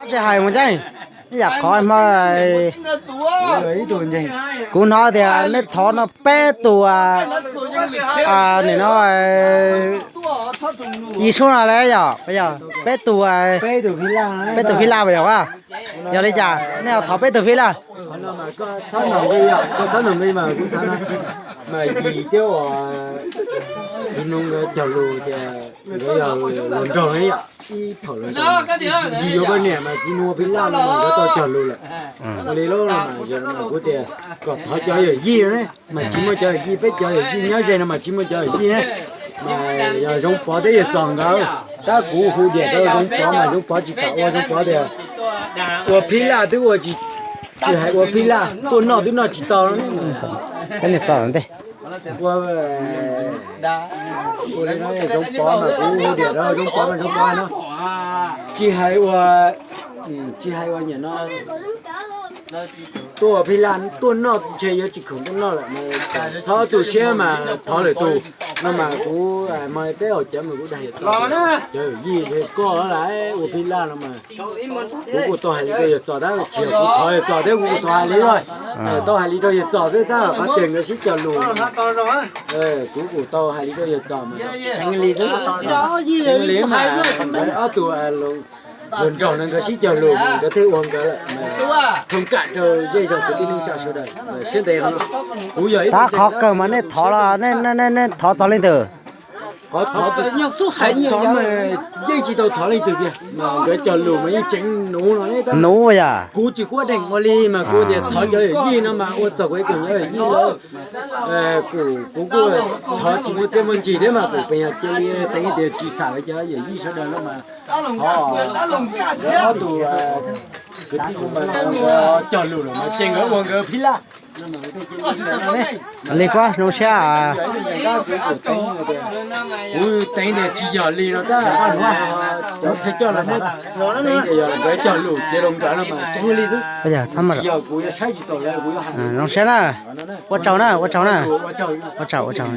Tsis hais mus tseeb, ib yam qhov hmo kuv hnov tias nej thov no peb tus, nim no Yis Xub no le yog, peb tus, peb tus phij laj puas yog? Yog li cas nej thov peb tus phij laj? Mas Yis thiab uas Txiv Nus nkawd cog lus tias nkawd yog hluas nraug, ib phaum hluas nraug, Yis yuav poj niam mas Txiv Nus ua phij laj no mas nkawd tau cog lus lawm. Ua li lub no mas yog kuv tias kom thov cov yawm yij ne, mas tsis muaj cov yawm yij, peb cov yawm yij nyob ze no mas tsis muaj cov yawm yij ne. Mas yog Zoov Pov thiab Yawg Txos nkawd, tab kuv hu diam rau Zoov Pov mas Zoov Pov tsis kam ua, Zoov Pov tias ua phij laj twb ua tsis, tsis hais ua phij laj, tuaj noj twb noj tsis tau. Ua, ua li no Zoov Pov mas kuv hu diam rau Zoov Pov mas Zoov Pov no tsis hais ua, tsis hais ua nyiam no tuaj phij laj tuaj noj ntshe yuav tsis khoom tuaj noj lawm. Txhob tu siab mas thov lwm tus no mas kuv mas peb haus cawv mas kuv dag Yawg Txos, cov yawm yij koj lawm ua phij laj no mas kuv kuj tau hais li rau Yawg Txos tab tsis yog kuv thov Yawg Txos thiab, kuv kuj tau hais li, tau hais li rau Yawg Txos xwb tab qhov tias nkawd sib cog lus. Kuv kuj tau hais li rau Yawg Txos mas tseeb li xwb, tseeb li mas nkawd ob tug hluas nraug no nkawd sib cog lus mas nkawd thiaj ua nkawd lawm. Thov kam rau zej zog kwv tij neej tsa sawv daws siab ntev no. Kuv yog ib tug tab qhov kawg mas nej thov los nej thov txog leej twg? Qhov thov, thov mas yeej tsis tau thov leej twg tiag, mas nkawd cog lus mas yeej tseev nuv no ne. Nuv yog kuv tsis quaj deeg ua li mas kuv tias thov cov yawm yij no mas ua txog kuv ib tug cov yawm yij lawm. Kuv kuj thov tsis muaj txiaj muaj ntsig thiab mas kuv pes yog cia li teev tias tsis xam lawv cov yawm yij sawv daws no mas ho ob tug kwv tij kuv mas nkawd cog lus lawm mas ces nkawd ua nkawd phij laj. Li kuv zoo siab, kuv teev tias tsis yog li no tab, cov thawj coj los muab teev tias yog nkawd cog lus ces los nkawd no mas tseev li xwb. Yog kuv yuav saib tsis taus lawv kuv yuav hais. Zoo siab na, ua tsaug na, ua tsaug na, ua tsaug, ua tsaug.